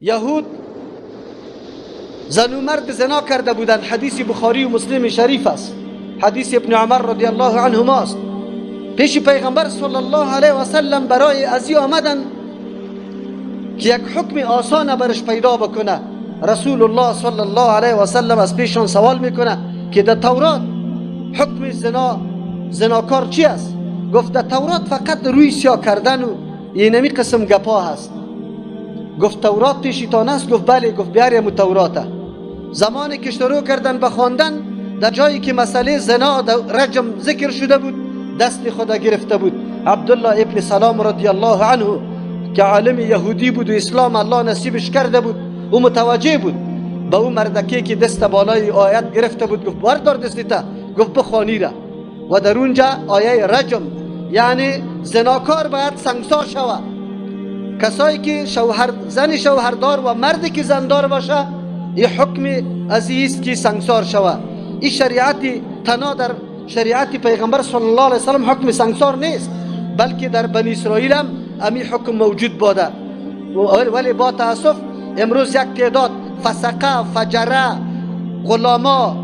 یهود زن و مرد زنا کرده بودند. حدیث بخاری و مسلم شریف است، حدیث ابن عمر رضی الله عنهما است. پیش پیغمبر صلی الله علیه و سلم برای ازی آمدن که یک حکم آسان برش پیدا بکنه. رسول الله صلی الله علیه و سلم از پیشان سوال میکنه که در تورات حکم زنا، زناکار چی است؟ گفت در تورات فقط روی سیاه کردن و اینمی قسم گپا هست. گفت تورات پیشتان است؟ گفت بله. گفت بیاریم توراته. زمانی که شروع کردن به خواندن، در جایی که مسئله زنا در رجم ذکر شده بود، دست خود گرفته بود. عبدالله ابن سلام رضی الله عنه که عالم یهودی بود و اسلام الله نصیبش کرده بود، او متوجه بود. به او مردکی که دست بالای آیت گرفته بود گفت بردار دستتا. گفت بخوانی را. و در اونجا آیه رجم، یعنی زناکار باید سنگسار شود. کسایی که شوهر، زن شوهردار و مردی که زندار باشه، این حکم ازی است که سنگسار شود. این شریعت تنها در شریعت پیغمبر صلی الله علیه وسلم حکم سنگسار نیست، بلکه در بنی اسرائیل هم امی حکم موجود بوده. ولی با تاسف امروز یک تعداد فسقه، فجره، غلاما،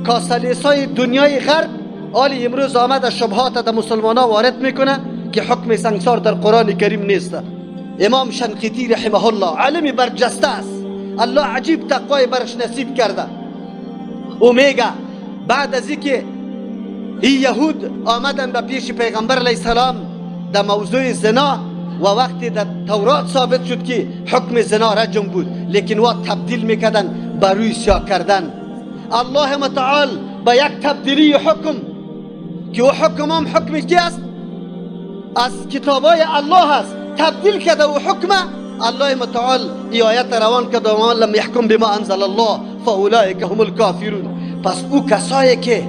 کاسلیسای دنیای غرب آلی امروز آمده شبهات در مسلمان ها وارد میکنه که حکم سنگسار در قرآن کریم نیست. امام شنقیطی رحمه الله عالم برجسته است. الله عجیب تقوای برش نصیب کرده. او میگه بعد از اینکه این یهود آمدن به پیش پیغمبر علیه السلام در موضوع زنا و وقتی در تورات ثابت شد که حکم زنا رجم بود، لیکن وا تبدیل میکردن به روی سیاه کردن، الله متعال به یک تبدیلی حکم که او حکم هم حکم کی است؟ از کتابای الله است، تبدیل کرده و حکم الله متعال ای آیت روان کرد: و من لم یحکم بما انزل الله فاولئک هم الکافرون. پس او کسایی که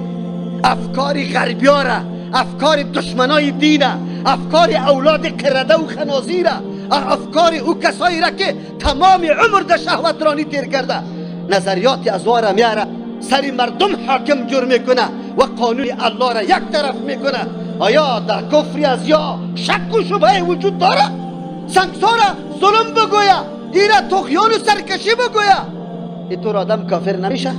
افکار غربیا را، افکار دشمنای دین، افکار اولاد قرده و خنازیر، افکار او کسایی را که تمام عمر در شهوت رانی تیر کرده، نظریات از را میاره سر مردم حاکم جور میکنه و قانون الله را یک طرف میکنه، آیا در کفری از یا شک و شبهه وجود داره؟ سنگسار ظلم بگویا، ایره طغیان و سرکشی بگویا، اینطور آدم کافر نمیشه؟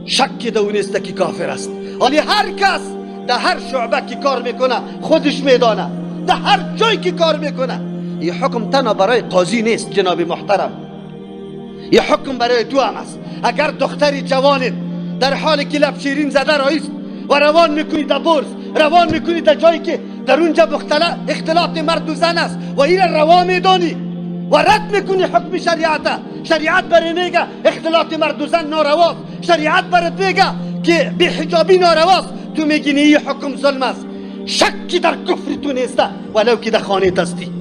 شک در نیست که کافر است. ولی هر کس در هر شعبه که کار میکنه خودش میدانه، در هر جایی که کار میکنه. این حکم تنها برای قاضی نیست جناب محترم، این حکم برای تو هم است. اگر دختری جوانت در حالی که لب شیرین زده رایست و روان میکنی در بورس، روان میکنی در جایی که در اونجا اختلاط مرد و زن است و این روا میدانی و رد میکنی حکم شریعت، شریعت برای میگه اختلاط مرد و زن نارواست، شریعت برات میگه که بی حجابی نارواست، تو میگی این حکم ظلم است، شکی در کفر تو نیست ولو که در خانه هستی.